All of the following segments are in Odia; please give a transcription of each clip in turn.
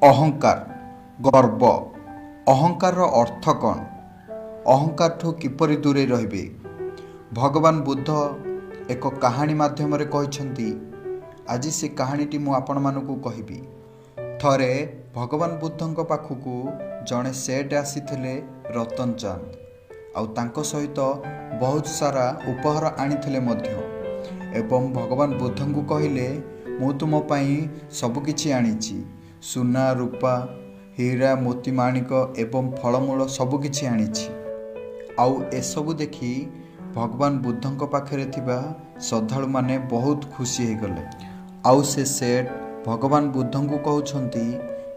ଅହଙ୍କାର, ଗର୍ବ। ଅହଙ୍କାରର ଅର୍ଥ କ'ଣ? ଅହଙ୍କାରଠୁ କିପରି ଦୂରେଇ ରହିବେ? ଭଗବାନ ବୁଦ୍ଧ ଏକ କାହାଣୀ ମାଧ୍ୟମରେ କହିଛନ୍ତି। ଆଜି ସେ କାହାଣୀଟି ମୁଁ ଆପଣମାନଙ୍କୁ କହିବି। ଥରେ ଭଗବାନ ବୁଦ୍ଧଙ୍କ ପାଖକୁ ଜଣେ ସେଟ୍ ଆସିଥିଲେ, ରତନ ଚାନ୍ଦ, ଆଉ ତାଙ୍କ ସହିତ ବହୁତ ସାରା ଉପହାର ଆଣିଥିଲେ ମଧ୍ୟ ଏବଂ ଭଗବାନ ବୁଦ୍ଧଙ୍କୁ କହିଲେ, ମୁଁ ତୁମ ପାଇଁ ସବୁକିଛି ଆଣିଛି, ସୁନା, ରୂପା, ହୀରା, ମୋତି, ମାଣିକ ଏବଂ ଫଳମୂଳ ସବୁକିଛି ଆଣିଛି। ଆଉ ଏସବୁ ଦେଖି ଭଗବାନ ବୁଦ୍ଧଙ୍କ ପାଖରେ ଥିବା ଶ୍ରଦ୍ଧାଳୁମାନେ ବହୁତ ଖୁସି ହେଇଗଲେ। ଆଉ ସେ ସେଟ୍ ଭଗବାନ ବୁଦ୍ଧଙ୍କୁ କହୁଛନ୍ତି,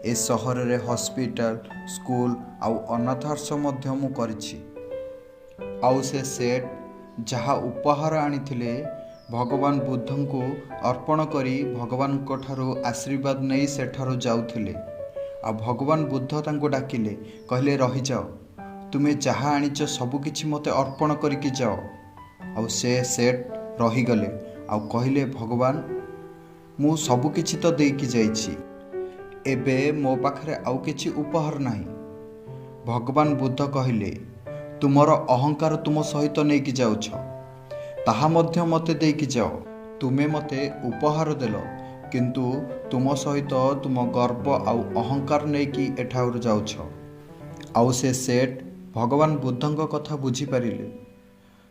ଏ ସହରରେ ହସ୍ପିଟାଲ, ସ୍କୁଲ ଆଉ ଅନାଥ ଆଶ୍ରମ ମଧ୍ୟ ମୁଁ କରିଛି। ଆଉ ସେ ସେଟ୍ ଯାହା ଉପହାର ଆଣିଥିଲେ, ଭଗବାନ ବୁଦ୍ଧଙ୍କୁ ଅର୍ପଣ କରି ଭଗବାନଙ୍କ ଠାରୁ ଆଶୀର୍ବାଦ ନେଇ ସେଠାରୁ ଯାଉଥିଲେ। ଆଉ ଭଗବାନ ବୁଦ୍ଧ ତାଙ୍କୁ ଡାକିଲେ, କହିଲେ, ରହିଯାଅ, ତୁମେ ଯାହା ଆଣିଛ ସବୁକିଛି ମୋତେ ଅର୍ପଣ କରିକି ଯାଅ। ଆଉ ସେ ସେଟ୍ ରହିଗଲେ ଆଉ କହିଲେ, ଭଗବାନ, ମୁଁ ସବୁକିଛି ତ ଦେଇକି ଯାଇଛି, ଏବେ ମୋ ପାଖରେ ଆଉ କିଛି ଉପହାର ନାହିଁ। ଭଗବାନ ବୁଦ୍ଧ କହିଲେ, ତୁମର ଅହଙ୍କାର ତୁମ ସହିତ ନେଇକି ଯାଉଛ, ତାହା ମଧ୍ୟ ମୋତେ ଦେଇକି ଯାଅ। ତୁମେ ମୋତେ ଉପହାର ଦେଲ, କିନ୍ତୁ ତୁମ ସହିତ ତୁମ ଗର୍ବ ଆଉ ଅହଙ୍କାର ନେଇକି ଏଠାରୁ ଯାଉଛ। ଆଉ ସେ ସେଟ୍ ଭଗବାନ ବୁଦ୍ଧଙ୍କ କଥା ବୁଝିପାରିଲେ,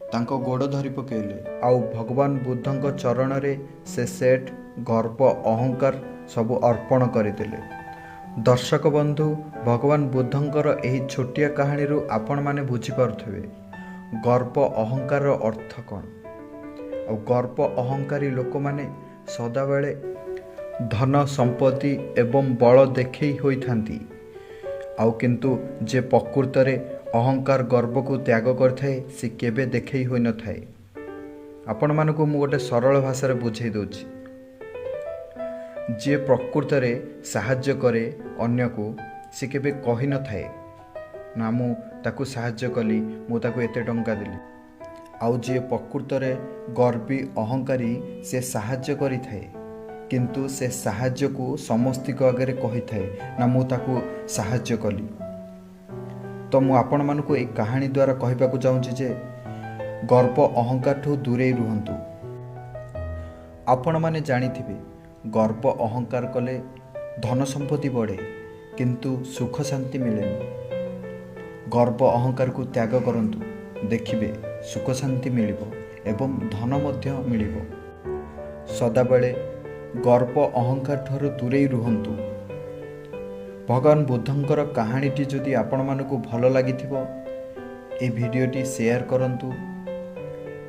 ତାଙ୍କ ଗୋଡ଼ ଧରି ପକାଇଲେ ଆଉ ଭଗବାନ ବୁଦ୍ଧଙ୍କ ଚରଣରେ ସେ ସେଟ୍ ଗର୍ବ, ଅହଙ୍କାର ସବୁ ଅର୍ପଣ କରିଦେଲେ। ଦର୍ଶକ ବନ୍ଧୁ, ଭଗବାନ ବୁଦ୍ଧଙ୍କର ଏହି ଛୋଟିଆ କାହାଣୀରୁ ଆପଣମାନେ ବୁଝିପାରୁଥିବେ ଗର୍ବ ଅହଙ୍କାରର ଅର୍ଥ କ'ଣ। ଆଉ ଗର୍ବ ଅହଙ୍କାରୀ ଲୋକମାନେ ସଦାବେଳେ ଧନ ସମ୍ପତ୍ତି ଏବଂ ବଳ ଦେଖେଇ ହୋଇଥାନ୍ତି। ଆଉ କିନ୍ତୁ ଯେ ପ୍ରକୃତରେ ଅହଙ୍କାର ଗର୍ବକୁ ତ୍ୟାଗ କରିଥାଏ, ସେ କେବେ ଦେଖେଇ ହୋଇନଥାଏ। ଆପଣମାନଙ୍କୁ ମୁଁ ଗୋଟେ ସରଳ ଭାଷାରେ ବୁଝେଇ ଦେଉଛି। ଯିଏ ପ୍ରକୃତରେ ସାହାଯ୍ୟ କରେ ଅନ୍ୟକୁ, ସେ କେବେ କହିନଥାଏ ନା ମୁଁ ତାକୁ ସାହାଯ୍ୟ କଲି, ମୁଁ ତାକୁ ଏତେ ଟଙ୍କା ଦେଲି। ଆଉ ଯିଏ ପ୍ରକୃତରେ ଗର୍ବୀ ଅହଙ୍କାରୀ, ସେ ସାହାଯ୍ୟ କରିଥାଏ, କିନ୍ତୁ ସେ ସାହାଯ୍ୟକୁ ସମସ୍ତଙ୍କ ଆଗରେ କହିଥାଏ ନା ମୁଁ ତାକୁ ସାହାଯ୍ୟ କଲି। ତ ମୁଁ ଆପଣମାନଙ୍କୁ ଏଇ କାହାଣୀ ଦ୍ୱାରା କହିବାକୁ ଚାହୁଁଛି ଯେ ଗର୍ବ ଅହଙ୍କାରଠୁ ଦୂରେଇ ରୁହନ୍ତୁ। ଆପଣମାନେ ଜାଣିଥିବେ, ଗର୍ବ ଅହଙ୍କାର କଲେ ଧନ ସମ୍ପତ୍ତି ବଢ଼େ, କିନ୍ତୁ ସୁଖ ଶାନ୍ତି ମିଳେନି। ଗର୍ବ ଅହଙ୍କାରକୁ ତ୍ୟାଗ କରନ୍ତୁ, ଦେଖିବେ ସୁଖ ଶାନ୍ତି ମିଳିବ ଏବଂ ଧନ ମଧ୍ୟ ମିଳିବ। ସଦାବେଳେ ଗର୍ବ ଅହଙ୍କାର ଠାରୁ ଦୂରେଇ ରୁହନ୍ତୁ। ଭଗବାନ ବୁଦ୍ଧଙ୍କର କାହାଣୀଟି ଯଦି ଆପଣମାନଙ୍କୁ ଭଲ ଲାଗିଥିବ, ଏହି ଭିଡ଼ିଓଟି ସେୟାର କରନ୍ତୁ।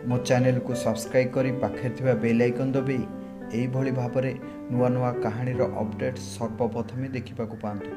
ମୋ ଚ୍ୟାନେଲକୁ ସବସ୍କ୍ରାଇବ୍ କରି ପାଖରେ ଥିବା ବେଲ୍ ଆଇକନ୍ ଦବାଇ ଏଇଭଳି ଭାବରେ ନୂଆ ନୂଆ କାହାଣୀର ଅପଡ଼େଟ୍ ସର୍ବପ୍ରଥମେ ଦେଖିବାକୁ ପାଆନ୍ତୁ।